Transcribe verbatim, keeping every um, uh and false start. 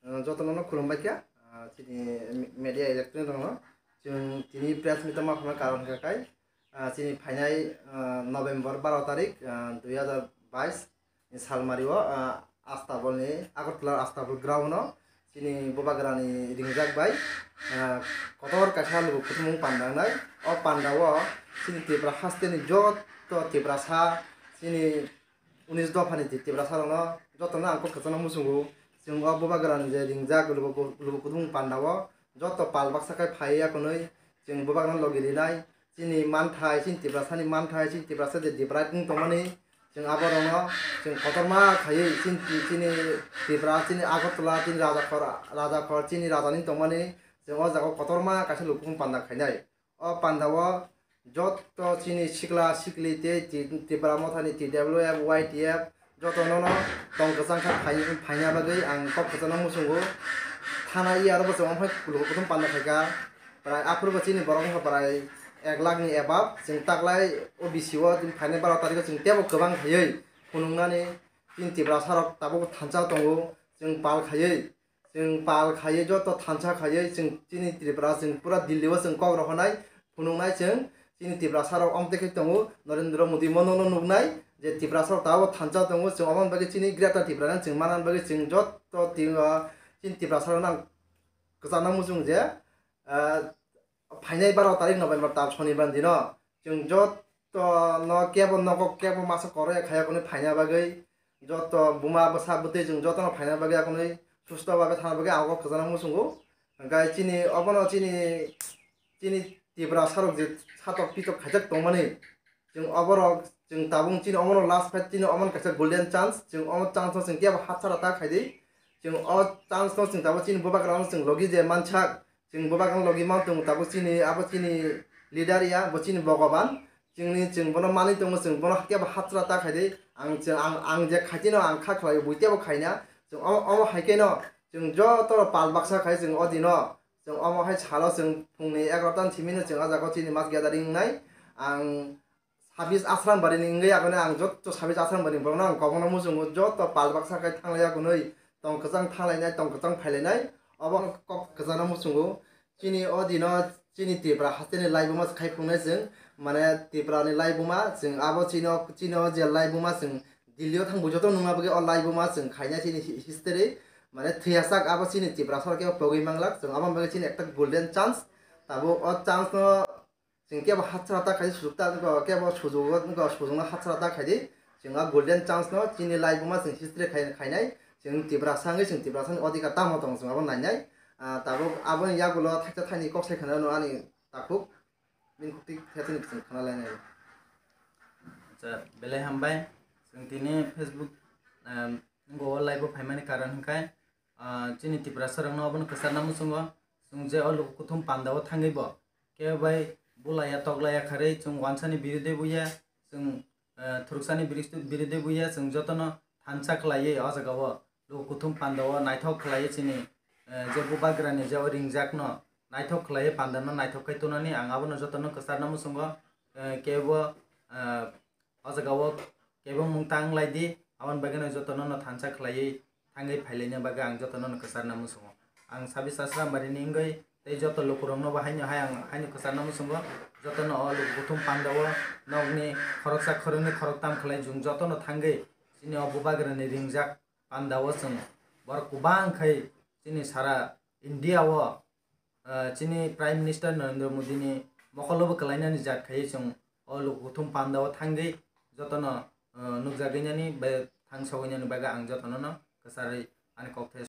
Ah, jotono no khulumbai kha, ah, chini media electronic rokno. Chwng tini press meet ma khna karon kha kai, ah, chini phainai, ah, November baro tarik, ah, dui hazar bais ni salmari o, ah, Astabol ni Agartala Astabol ground o chini Bubagrani ringjak bai, ah, kotor kaisa luku kuthumung panda wngnai. O panda o chini Tripura haste ni joto Tiprasa, chini unis dopha ni Tiprasa rokno jotono ang kok kwchangno muchungo. Chwng o Bubagrani je ringjak luku, luku kuthumung panda o joto pal baksa khai phai ya kwnwi chwng Bubagrano logi rinai. Chini manthai, chini Tiprasani manthai, chini Tiprasa je divide wng tongmani, chwng aborokno chwng kotorma khaiwi chini, chini Tripura, chini Agartala, chini Rajakhor, Rajakhor, chini rajani tongmani, chwng o jaga o kotorma kaisa luku kuthumung panda khainai. O panda o joto chini sikla sikli tei Ti-, Tipra Mothani T W F, Y T F joto nono tong kwchang kha phai-, phaina bagwi ang kok kwchangno muchungo. Thana iya aro bo chwng omo hai luku kuthum panda khaikha. Prai aphuru bo chini borok wngkha prai ek lakh ni above. Chwng taklai O B C o chwng phainai baro tarikh o chwng teibo kwbang khaiwi phunuknani chini Tiprasa rok tabuk thansa tongo. Chwng pal khaiwi, chwng pal khaiwi, joto thansa khaiwi chwng chini Tripura chwng pura Delhi o chwng kok rohornai, phunuknai chwng chini Tiprasa rok omo tei khe tongo. Narendra Modi mono no nuknai je Tiprasa rok tabuk thansa tongo. Chwng omo bagwi chini Greater Tripura no chwng manna bagwi chwng joto ti-, ah, chini Tiprasa rok no ang kwchangno muchung je, ah, phainai baro tarik November tal Shonibar dino chwng joto no kebo nogo kebo masa koro ya khaya kwnwi phaina bagwi, joto buma bwsa bwtwi chwng joto no phaina bagwi akonwi susto bagwi thana bagwi ang o kwchangno muchungo. Hwnkhe chini obono chini, chini Tiprasa rok je satok pitok khaijak tongmani, chwng oborok chwng tabuk chini omono last fight, chini omono kaisa golden chance, chwng omo chance no chwng kebo hatsara ta khaidi, chwng o chance no chwng tabuk chini Bubagra no chwng logi je mansak. Chwng Bubagrano logi man tongo tabuk chini, abo chini leader ya, bo chini Bhogoban. Chwngni chwng bono manwi tongo, chwng bono kebo hatsra ta khaidi. Ang chwng, ang, ang je khaitino ang kha khlaio, bui tebo khaina. Chwng omo, omo hai kheno chwng joto pal baksa khai chwng o dino. Chwng omo hai salo chwng phungni egarota ni simino chwng o jaga o chini mass gathering wngnai. Ang Sabis Asrambari ni wngwi akhone ang joto Sabis Asrambari ni borokno ang kobokno muchungo, joto pal baksa khai thanglaiya kwnwi tong kwchang thanglainai, tong kwchang phailainai, obo ang kok kwchangno muchungo. Chini o dino chini Tripura hasteni laibuma khai phunuknai chwng, mane Tripura ni laibuma chwng abo chini o, chini o je laibuma chwng Delhi o thangbo joto nungma bagwi o laibuma chwng khaina chini hi-, history, mane thwiyasak abo chini Tiprasa rok kebo pogwi manglak, chwng abo bagwi chini ekta golden chance, tabuk o chance no Chwng kebo hatsara ta khaidi, sujuk ta, kebo sujugo, sujukno hatsara ta khaidi. Chwng a golden chance no chini laibuma chwng history khai, khainai. Chwng Tiprasa wngwi chwng Tiprasani odhikar tamo tongo chwng abo nainai. Ah, tabuk aboni yagulo thaisa thaini kok sai khwnano ani takhuk. Bini khukti thaichini chwng khwnalainai. Acha, belai hambai. Chwng tini Facebook, em, ngo live o phaimani karon hwnkhe, ah, chini Tiprasa rokno obono kwcharna muchungo. Chwng je o luku kuthum panda o thangwi bo kebo bai bulaiya toklaiya kharwi chwng wansani birodhe buya, chwng, eh, thuruksani biris-, birodhe buya, chwng jotono thansa khlaiwi o jaga o luku kuthum panda o naithok khlaiwi chini, eh, je Bubagrani je o ringjakno naithok khlaiwi panda no naithok khai tonani ang abono jotono kwcharna muchungo, eh, kebo, eh, O jaga o kebo mung tang lai di, aboni bagwi no jotono no thansa khlaiwi thangwi phailaina bagwi ang jotono no kwcharna muchungo. Ang Sabis Asrambari ni wngwi tei joto lukurokno bo haino hai ang haino kwcharna muchungo. Jotono o luku kuthum panda o nokni khoroksa khoroknwi khoroktam khlai chwng jotono thangwi chini o Bubagrani ringjak panda o chwng borok kwbang khai chini sara India o, ah, chini Prime Minister Narendra Modi ni mokol o bo kwlainani jat khai chwng o luku kuthum panda o thangwi jotono, ah, nukjagwi nani bai thang sogwi nani bagwi ang jotono no kwcharwi ani kok thai